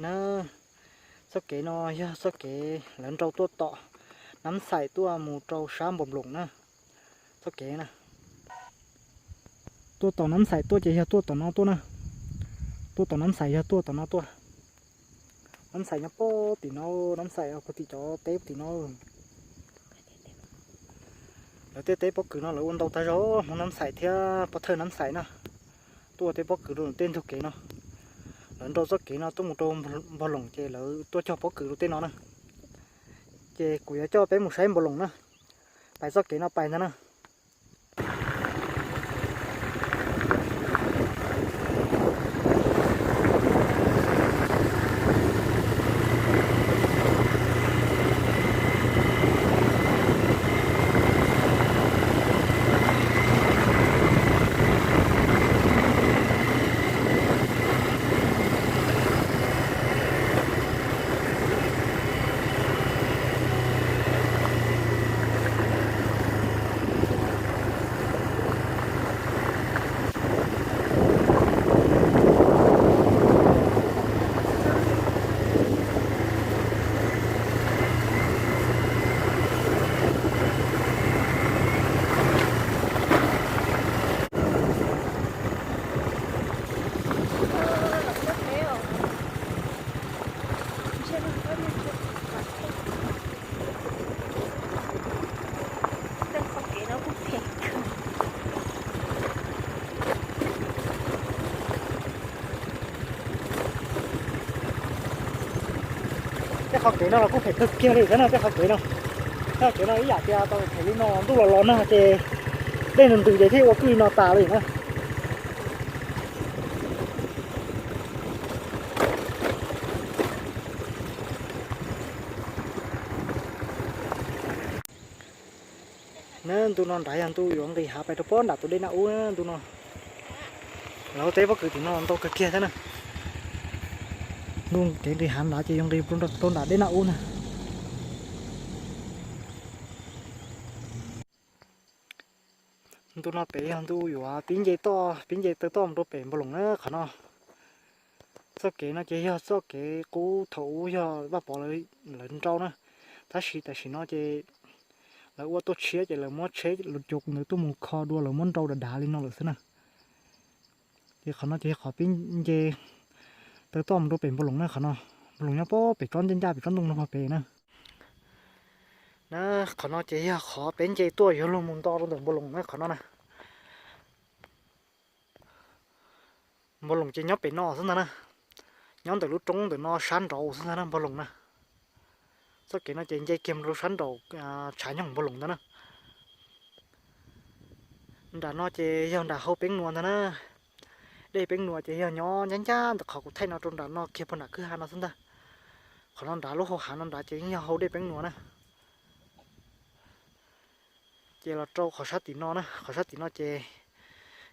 Na, txoj kev no yog txoj kev lawv nrau tuaj tom Nab Xais tuaj mus rau sab Npoo Nploos na. Txoj kev na, tuaj tom Nab Xais tuaj ces yog tuaj tom no tuaj na. Tuaj tom Nab Xais yog tuaj tom no tuaj. Nab Xais nyob pem tim no, Nab Xais puag tim cov teb tim no. Lawv tej teb pob kws no lawv ua ntau tag zog, Hmoob Nab Xais thiab pov thawj Nab Xais na, tuaj ua tej pob kws rau tej ntug kev no. Lawv nrau txoj kev no tuaj mus rau Npoo Loos ces lawv tuaj cog pob kws rau tej no na. Ces kuv yuav coj peb mus saib Npoo Loos na, pais txoj kev no pais ntag na. Tej qhov kev no los kuj phem kawg kiag li thiab na, tej qhov kev no. Tej qhov kev no ib yam tias tau phem li no, ntuj los los nag ces dej ntws ntws ces thiaj ua kwj li no tas li na. Na, ntu no nrad yog ntu yuav nqis hav pais rau pob nram tus dej Naj Ub ntu no. Lawv ua teb pob kws tim no ntau kawg kiag thiab na. Ntu kev nqis hav nrad ces yuav nqis rau nram dej Naj Ub na. Ntu no pem yog ntu yuav pib nce toj, pib nce taw toj mus rau pem Npoo Loos na qhov no. Txoj kev no ces yog txoj kev qub thaum ub yog Vaj Pov lawv nrau na, tab sis tam sim no ces lawv ua tuaj tshiab ces lawv muab tsheb los cua ntawd tuaj mus kho dua, lawv muab nrau dav dav li no lawm xwb na. Ces qhov no ces yog qhov pib nce taw toj mus rau pem Npoo Loos na qhov no. Npoo Loos nyob pem tsob ncaj ncaj pem tsob ntoo no pem na. Na, qhov no ces yog qhov peb nce tuaj yuav luag mus nto rau ntawm Npoo Loos na qhov no na. Npoo Loos ces nyob pem no xwb ntag na, nyob ntawm lub roob ntawm no sab nraud xwb ntag na Npoo Loos na. Txoj kev no ces nce kiag mus rau sab nraud, tshav nyoog Npoo Loos ntag na. Nram no ces yog nram hau Peeb Nua ntag na. Dej Peeb Nua ces yog nyob ncaj ncaj ntawm qhov kuv thaij no rau nram no kiag puag nram kwj ha no xwb ntag. Qhov no nrad lub hau hav no nrad ces yeej yog hau dej Peeb Nua na. Ces los rau qhov sab tim no na, qhov sab tim no ces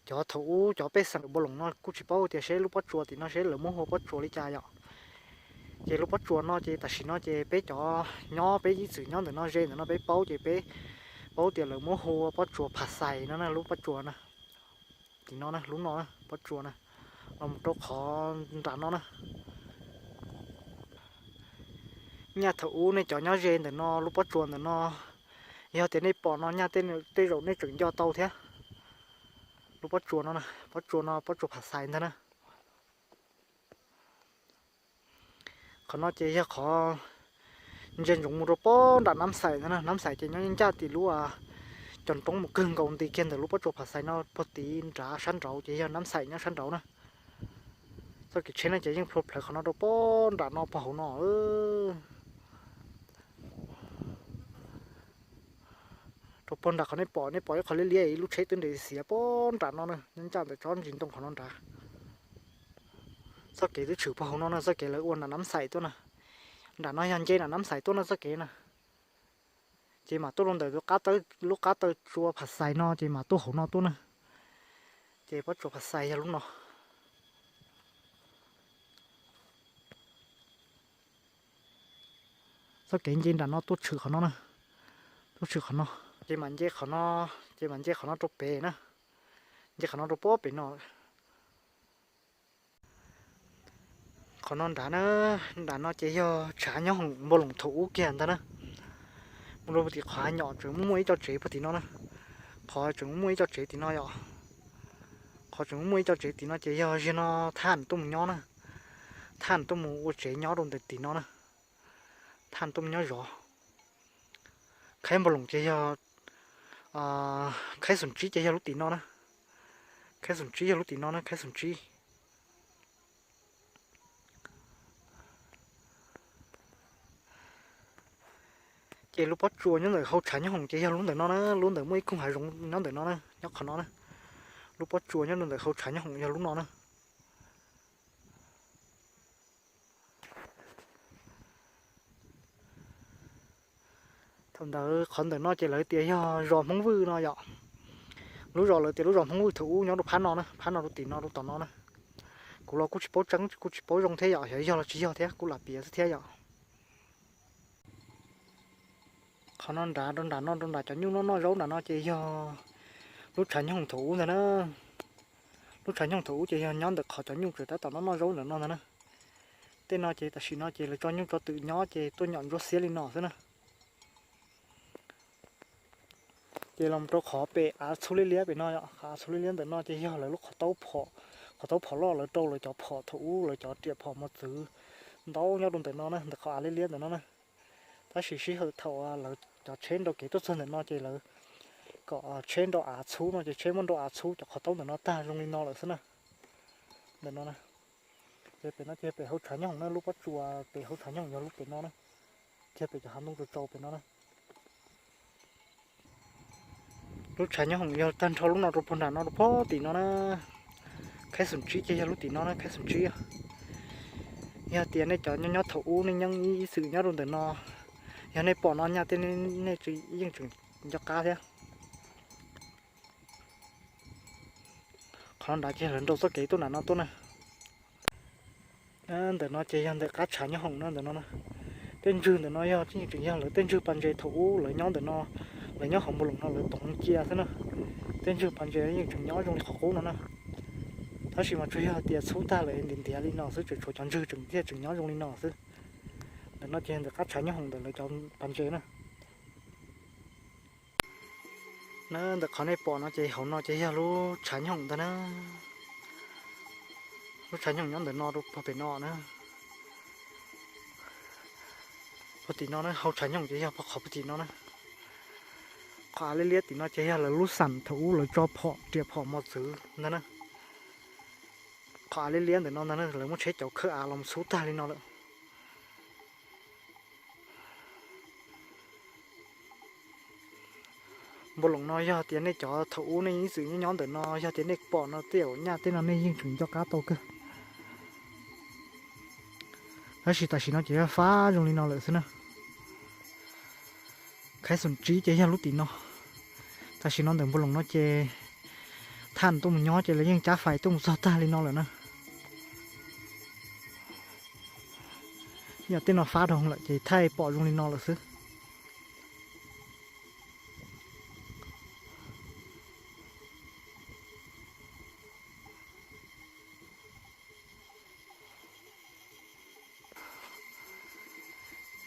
cov thaum ub cov pej xeem Npoo Loos no kuj tsis paub tias seb lub pob tsuas tim no seb lawv muab hu ua pob tsuas li cas yom. Ces lub pob tsuas no ces tam sim no ces peb cov nyob peb ib txwm nyob ntawm no ze ntawm no peb paub ces peb paub tias lawv muab hu ua pob tsuas Phas Xais no na, lub pob tsuas na. Tim no na, lub no na, pob tsuas na, los rau qhov nram no na. Nyaj thaum ub nej cov nyob ze ntawm no lub pob tsuas ntawm no, yog tias nej pom no nyaj tej zaum nej tseem nco tau thiab. Lub pob tsuas no, pob tsuas no pob tsuas Phas Xais ntag na. Qhov no ces yog qhov ntsia ntsoov mus rau pob nram Nab Xais ntag na. Nab Xais ces nyob ncaj tim lub cov roob mus kawg nkaus nti kiag ntawm lub pob tsuas Phas Xais no puag tid nrad sab nraud ces yog Nab Xais nyob sab nraud na. Txoj kev tsheb no ces yeej plhuav plhawv qhov no rau pob nram no puag hauv no. Rau puag nram qhov nej pom, nej pom ib qho liab liab ib lub tsheb twb nres xiav pob nram no na, nyob ncaj ntawm tsob ntsis ntoo qhov no nrad. Txoj kev twb tshwm puag hauv no na, txoj kev lawv ua nram Nab Xais tuaj na. Nram no yog nce nram Nab Xais tuaj na txoj kev na. Ces mam tuaj rau ntawm lub qab taw tsua Phas Xais no ces mam tuaj hauv no tuaj na. Ces pob tsuas Phas Xais yog lub no. Txoj kev nce nram no tuaj tshwm qhov no na, tuaj tshwm qhov no. Ces mam nce qhov no, ces mam nce qhov no rau pem na, nce qhov no rau pob pem no. Qhov no nrad na, nram no ces yog tshav nyob hoom npau loos thaum ub kiag ntag na. Mus rau tim qhov hav nyom tseem muaj ib co tsev puag tim no na. Qhov tseem muaj ib co tsev tim no yom. Qhov tseem muaj ib co tsev tim no ces yog zaum no thaj tuaj mus nyob na. Thaj tuaj mus ua tsev nyob rau ntawm tim no na. Thaj tuaj mus nyob zov. Khaib npau loos ces yog, khaib xoom tsib ces yog lub tim no na. Khaib xoom tsib yog lub tim no na, khaib xoom tsib. Ces lub pob tsuas nyob ntawm hauv tshav nyob hoom ces yog lub ntawm no na, lub ntawm muaj ib koog hav zoov nyob ntawm no na, nyob qhov no na. Lub pob tsuas nyob rau ntawm hauv tshav nyob hoom yog lub no na. Thaum ntawd qhov ntawm no ces lawv tias yog zos Hmoob Vwj no yom. Lub zos lawv tias lub zos Hmoob Vwj thaum ub nyob rau phab no na, phab no rau tim no rau tom no na. Kuv los kuj tsis paub tseeb kuj tsis paub zoo thiab yom, xyov yog los tsis yog thiab kuj lam piav xwb thiab yom. Qhov no nrad rau nram no rau nram cov nyuj noj noj zaub nram no ces yog lub tshav nyob hoom thaum ub ntag na. Lub tshav nyob hoom thaum ub ces yog nyob ntawm qhov cov nyuj tseem tab tom noj noj zaub ntawm no ntag na. Tej no ces tam sim no ces lawv tso nyuj tso twm nyob ces tuaj nyom ntsuab xiab li no xwb na. Ces los rau qhov pem av txhub liab liab pem no, qhov av txhub liab liab ntawm no ces yog lawv lub qhov taub phom, qhov taub phom loj lawv rau lawv cov phom thaum ub lawv cov riam phom mos txwv ntau nyob rau ntawm no na, ntawm qhov av liab liab ntawm no na. Tab sis sij hawm thaum lawv cov tsheb nrau kev tuaj txog ntawm no ces lawv kom tsheb nrau av txhub no ces tsheb muab nrau av txhub cov qhov taub ntawm no tag zoo li no lawm xwb na. Ntawm no na, ces pem no ces pem hauv tshav nyob hoom na, lub pob tsuas pem hauv tshav nyob hoom yog lub pem no na, kiag pem cov hav ntoo tsaus tsaus pem no na. Lub tshav nyob hoom yog tag nrho lub no rau puag nram no rau puag tim no na. Khaib xoom tsib ces yog lub tim no na, khaib xoom tsib. Yog tias nej cov nyob nyob thaum ub nej nyob ib txwm nyob rau ntawm no, yog nej pom no nyaj tej nej yeej tseem nco qab thiab. Qhov no nrad ces lawv nrau txoj kev tuaj nram no tuaj na. Ntawm no ces yog ntawm qab tshav nyob hoom na, ntawm no na. Tej ntswg ntawm no yog tseem yog lawv tej ntswg pas ntses thaum ub lawv nyob ntawm no, lawv nyob hauv npau loos no lawv toov cia xwb na. Tej ntswg pas ntses yeej tseem nyob zoo li qhov qub no na. Tab sis mas tsuas yog tias txhub tag lawm ntiav ntiav li no xwb, tseem tshuav cov ntswg tseem thiaj tseem nyob zoo li no xwb. Ntawm no ces ntawm qab tshav nyob hoom ntawm lawv cov pas ntses na. Na ntawm qhov nej pom no ces hauv no ces yog lub tshav nyoog ntag na. Lub tshav nyoog nyob ntawm no rau puag pem no na. Puag tim no na, hauv tshav nyoog ces yog puag qhov puag tim no na. Qhov av liab liab tim no ces yog lawv lub xam thaum ub lawv tso phom riam phom mos txwv ntag na. Qhov av liab liab ntawm no ntag na, lawv muab tsheb cauv khawb av los xub tag li no lawm. Npau loos no yog tias nej cov thaum ub nej ib txwm nyob nyob ntawm no, yog tias nej pom no tej zaum nyaj tej no nej yeej tseem nco qab tau kawg. Tab sis tam sim no ces yog fab zoo li no lawm xwb na. Khaib xoom tsib ces yog lub tim no. Tam sim no ntawm npau loos no ces thaj tuaj mus nyob ces lawv yeej cab fais tuaj mus txog tag li no lawm na. Yog tej no fab dhau lawm ces thaij pom zoo li no lawm xwb.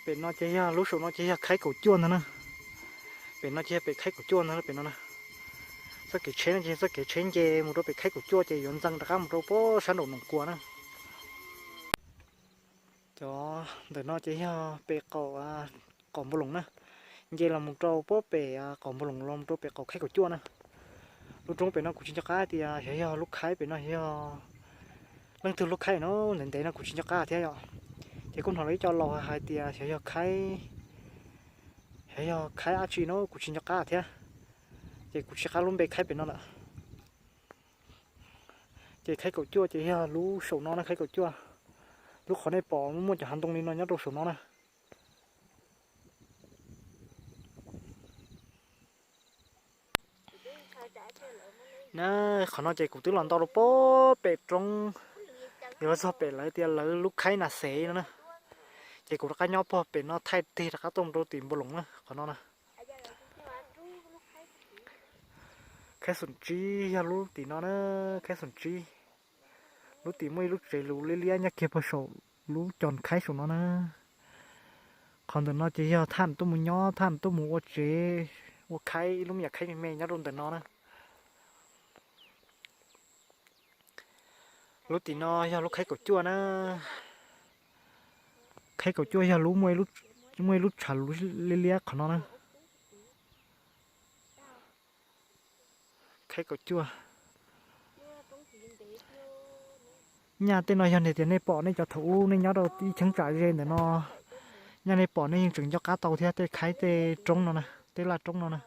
Pem no ces yog lub saum no ces yog khaib kaum cuaj ntag na. Pem no ces yog pem khaib kaum cuaj ntag pem no na. Txoj kev tsheb no ces txoj kev tsheb nce mus rau pem khaib kaum cuaj ces yuav ntxeev rov qab mus rau puag sab nraum Noom Kuas na. Cov ntawm no ces yog pem qaum, qaum npau loos na. Nce los mus rau puag pem qaum npau loos los mus rau pem qaum khaib kaum cuaj na. Lub roob pem no kuv tsis nco qab tias xyov yog lub khaib pem no yog leej twg lub khaib no, ntev ntev no kuv tsis nco qab thiab yom. Ces kuj hnov lawv ib co laus hais tias xyov yog khaib, xyov yog khaib dab tsi no kuv tsis nco qab thiab. Ces kuv tsis nco qab lub npe khaib pem no lawm. Ces khaib kaum cuaj ces yog lub saum no na, khaib kaum cuaj. Lub qhov nej pom muaj cov hav ntoo li no nyob rau saum no na. Na, qhov no ces kuv twb los ntau rau puag pem roob, yuav txog pem lawv tias lawv lub khaib nas xev no na. Ces kuv rov qab nyob puag pem no thaij tig rov qab tuaj mus rau tim npau loos na, qhov no na. Khaib xoom tsib yog lub tim no na, khaib xoom tsib. Lub tim muaj ib lub tsev lus liab liab nyob kiag puag saum Lub cos khaib saum no na. Qhov ntawm no ces yog thaj tuaj mus nyob, thaj tuaj mus ua tsev, ua khaib, ib lub me nyuam khaib me me nyob rau ntawm no na. Lub tim no yog lub khaib kaum cuaj na. Khaib kaum cuaj yog lub, muaj ib lub tshav luv liab liab qhov no na. Khaib kaum cuaj. Nyaj tej no yog tias nej pom nej cov thaum ub nej nyob rau ib cheeb tsam ze ntawm no, nyaj nej pom nej yeej tseem nco qab tau thiab, tej khaib tej roob no na, tej laj roob no na.